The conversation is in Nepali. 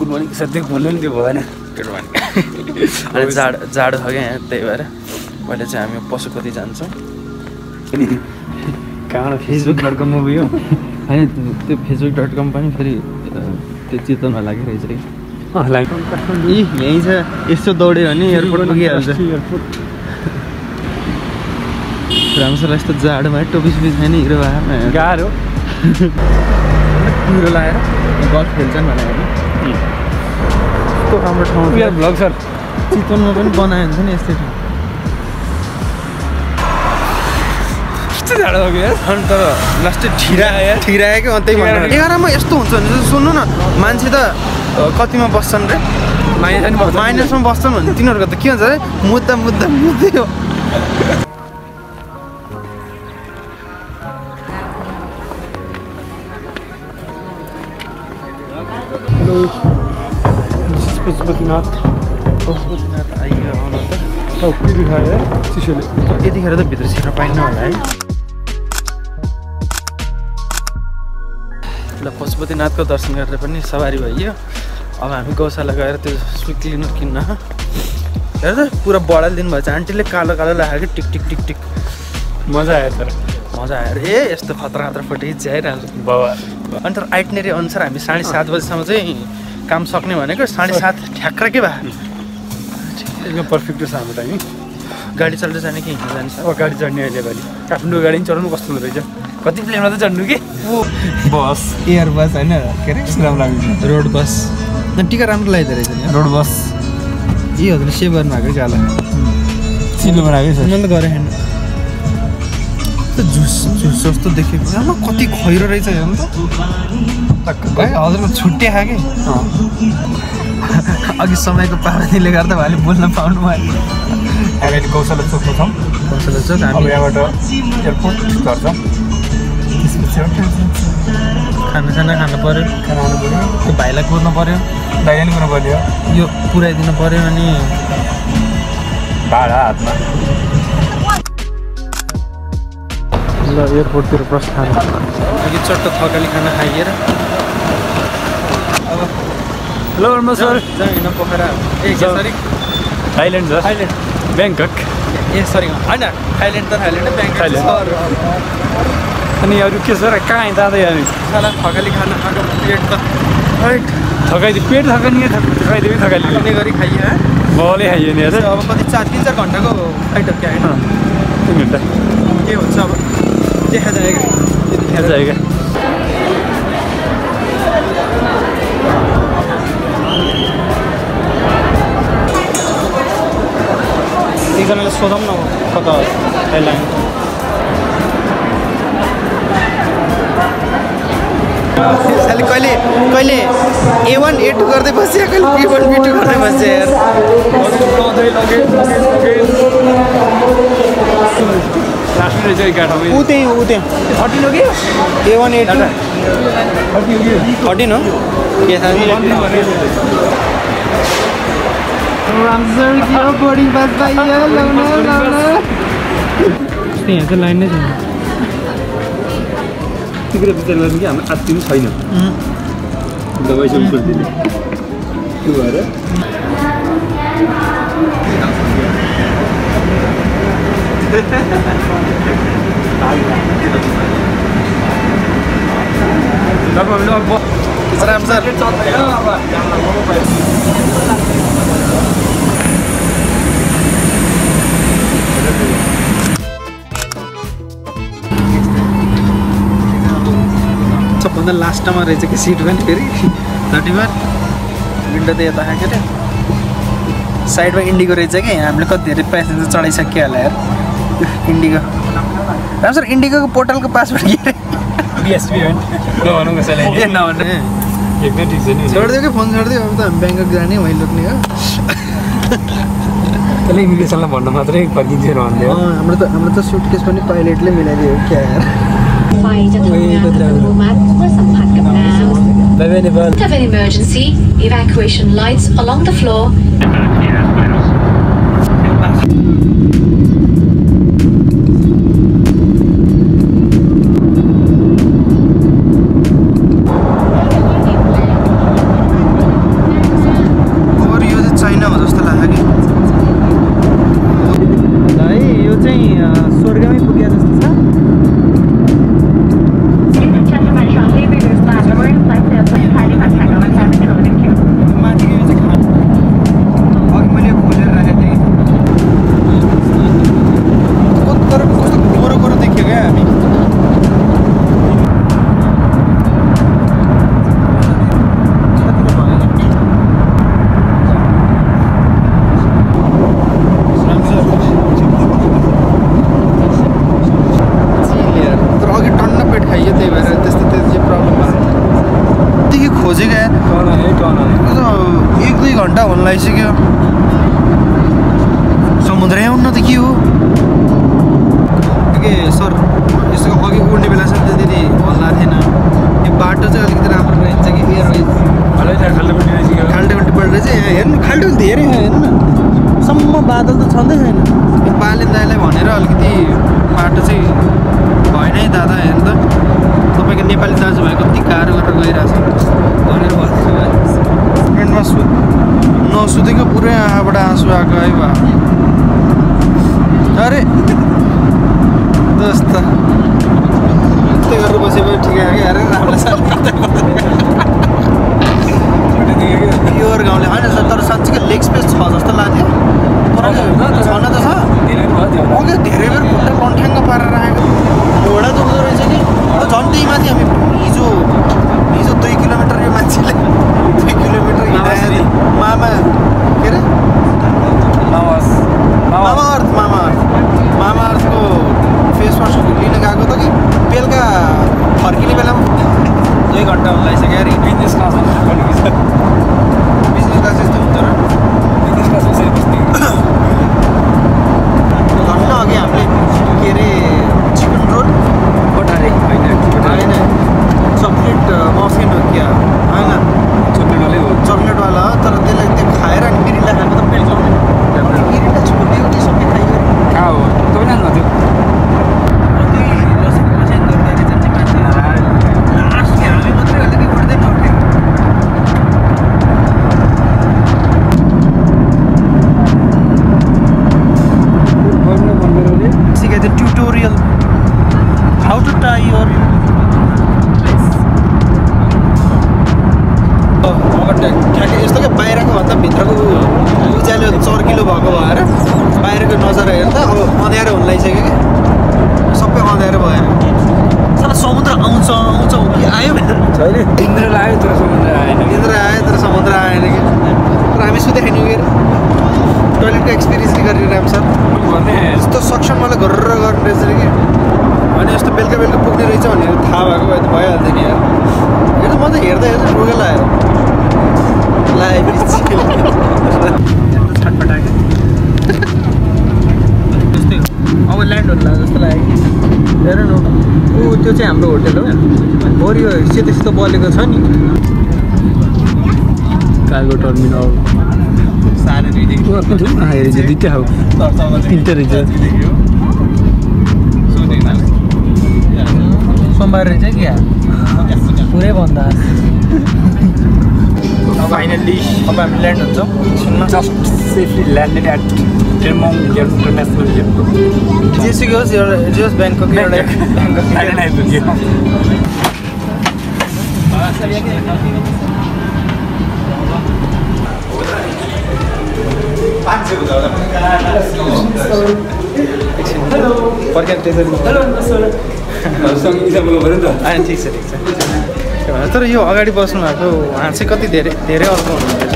गुड मर्निङ सर त्यो बोल्नु नि त्यो भएन गुड मर्निङ अनि जाडो छ क्या यहाँ त्यही भएर पहिले चाहिँ हामी पशुपति जान्छौँ कहाँ facebook.com मुभी हो होइन त्यो facebook.com पनि फेरि त्यो चित्तमा लागिरहेछ कि यहीँ छ यस्तो दौड्यो भने एयरपोर्ट पुगिहाल्छ राम्रोसँग यस्तो जाडोमा टोपी सोपी छैन हिरो भए गाह्रो कुहिरो लगाएर गल्फ खेल्छन् भनेर कस्तो राम्रो ठाउँ ब्लग सर चितवनमा पनि बनायो हुन्छ नि यस्तै ठाउँ कस्तो जाडो हो कि अनि तर लास्टै ठिरायो कि त्यही भन्नु 11 मा यस्तो हुन्छ भने सुन्नु न मान्छे त कतिमा बस्छन् रे माइनसमा बस्छन् भने तिनीहरूको त के हुन्छ अरे मुद्दै हो पशुपतिनाथ आइयो आउनु त चिसोले यतिखेर त भित्र छिर्न पाइन्न होला है ल पशुपतिनाथको दर्शन गरेर पनि सवारी भइयो अब हामी गौशाला गएर त्यो स्विट क्लिनर किन्न हेर त पुरा बढाल दिनु भएछ आन्टीले कालो लगाएर टिक टिक टिक टिक मजा आयो तर मजा आएर यस्तो खतरा फोटो खिचिआइरहन्छ बाबा अनि तर आइटनेरी अनुसार हामी 7:30 बजीसम्म चाहिँ काम सक्ने भनेको 7:30 ठ्याक्कै भए एकदम पर्फेक्ट छ हाम्रो टाइम गाडी चल्दै जाने कि हिँड्दै जाने अब गाडी चढ्ने अहिले घरि काठमाडौँ गाडी चढ्नु कस्तो हुँदो रहेछ कति प्लेनमा त चढ्नु कि बस एयर बस होइन के अरे राम्रो लाग्छ रोड बस टिका राम्रो लाग्दो रहेछ नि रोड बस ए हजुर सेभ गर्नु भएको काला चिलो बनाएको छ मैले त गरेँ जुस जस्तो देखेको कति खैरो रहेछ हेर्नु त भाइ हजुरमा छुट्टी खायो कि अघि समयको पाबन्दीले गर्दा भाइले बोल्न पाउनु भएन हामी गौशाला चोकमा छौँ गौशाला चोक अब यहाँबाट एयरपोर्ट चढ्छ खाना खानु पऱ्यो त्यो भाइलाई कुर्नु पऱ्यो दाइले नि कुर्नु पऱ्यो यो पुऱ्याइदिनु पऱ्यो अनि भाडा हातमा ल एयरपोर्टतिर प्रस्थान अघि चट्ट थकाली खाना खाइएर अब हेलो वर्मा सर जाँगिन Pokhara sorry Thailand sir Thailand Bangkok sorry होइन थाइल्यान्ड ब्याङ्कक अनि अरू के सर कहाँ जाँदै अनि साला थकाली खाना खाएको पेट त थकाइदियो पेट थकाइदियो थकाइने गरी खाइयो बलै खाइयो नि अब कति 3-4 घन्टाको फ्लाइट हो क्या होइन 3 घन्टा के हुन्छ अब देखा जाएगा एकजनाले सोधौँ न कता एयरलाइन कहिले A1 A2 गर्दै बस्यो कहिले B1 B2 गर्दै बस्यो यार ऊ त्यही 13 हो कि A1 A2 13 हो के थाहा बोर्डिङ पास पाइयो यहाँ त लाइन नै छैन तिम्रो विचार गर्नु कि हाम्रो आत्ती पनि छैन दबाई सब खोलिदिने त्यो भएर सबभन्दा लास्टमा रहेछ कि सिट पनि फेरि धटीमा विन्डो त यता खाएको अरे साइडमा इन्डिगो रहेछ कि हामीले कति धेरै प्यासेन्जर चढाइसक्यो होला यार इन्डिगो राम सर इन्डिगोको पोर्टलको पासवर्ड के अरे बिएसपी होइन नभनौँ कसैलाई ए नभन्नु एकदम ठिक छ नि छोडिदियो कि फोन छोडिदियो अब त हामी ब्याङ्कक जाने वहीँ लुक्ने हो त्यसले इमिग्रेसनलाई भन्नु मात्रै फर्किन्थ्यो भन्थ्यो हाम्रो त सुटकेस पनि पाइलटले मिलाइदियो क्या यार Have an emergency, evacuation lights along the floor. हल्लाइसक्यो समुद्रै हुन्न त के हो के सर यसको अघि उड्ने बेलासम्म त त्यति हल्ला थिएन यो बाटो चाहिँ अलिकति राम्रो रहेछ कि खाल्टेपट्टि पल्ट चाहिँ यहाँ हेर्नु खाल्टो धेरै हेर्नु न सम्म बादल त छँदै छैन यो बालेन दाइलाई भनेर अलिकति बाटो चाहिँ भएन है दादा हेर्नु त तपाईँको नेपाली दाजुभाइ कति गाह्रो गरेर गइरहेछ भनेर भनिदिनु फ्रेन्डमा नसुतेको पुरै आँखाबाट आँसु आएको है बा अरे दोस्त त्यस्तै गरेर बसे पनि ठिकै हो कि अरे प्योर गाउँले होइन तर साँच्चीको लेग स्पेस छ जस्तो लाग्यो छन त छ ओके धेरै बेर खुट्टा लन्ठ्याङ्ग पारेर राखेको घोडा दुख्दो रहेछ कि झन् त्यही माथि हामी हिजो 2 किलोमिटर यो मान्छेले 2 किलोमिटर हिँडायो मामा के अरे मामा अर्थको फेस वास लिन गएको त कि बेलुका फर्किने बेलामा 2 घन्टा हुन लागिसक्यो अरे बिजनेस क्लास यस्तो हुन्छ र झन् अघि हामीले के अरे चिकन रोल होइन चक्लेट मफिन हो क्या होइन चक्लेटवाला हो तर त्यसलाई त्यो खाएर अनि मिरिन्डा खाएको त पेट चल्ने मिरिन्डा छोड्ने एउटै सबै खाइयो कहाँ हो तपाईँ नाच्नु tutorial how to tie your ठ्याक्कै यस्तो क्या बाहिरको भन्दा भित्रको उज्यालो चर्किलो भएको भएर बाहिरको नजर हेर्दा अब अँध्यारो हुन लागिसक्यो कि सबै अँध्यारो भएर साला समुद्र आउँछ कि आयो छैन इन्द्र आयो तर समुद्र आएन कि तर हामी सुत्दै खाइनु गएर टोइलेटको एक्सपिरियन्स नै गरिरहेको सर यस्तो सक्सन मलाई गर्र गर्ने रहेछ कि अनि यस्तो बेलुका पुग्ने रहेछ भनेर थाहा भएको भए त भइहाल्थ्यो नि यार हेर्नु म त हेर्दा रुगा लाग्यो छटपटाएको जस्तै हो अब ल्यान्ड होला जस्तो लाग्यो हेर न ऊ त्यो चाहिँ हाम्रो होटेल हो भरि यो सेतो बलेको छ नि कार्गो टर्मिनल दुईटा हो तिनटा रहेछ सोमबार रहेछ कि पुरै भन्दा फाइनल्ली अब हामी ल्यान्ड हुन्छौँ just safely landed at Tembong international airport जेसुकै होस् एउटा ब्याङ्कक आइपुग्यो तर यो अगाडि बस्नु भएको उहाँ चाहिँ कति धेरै अर्को हुनुहुन्छ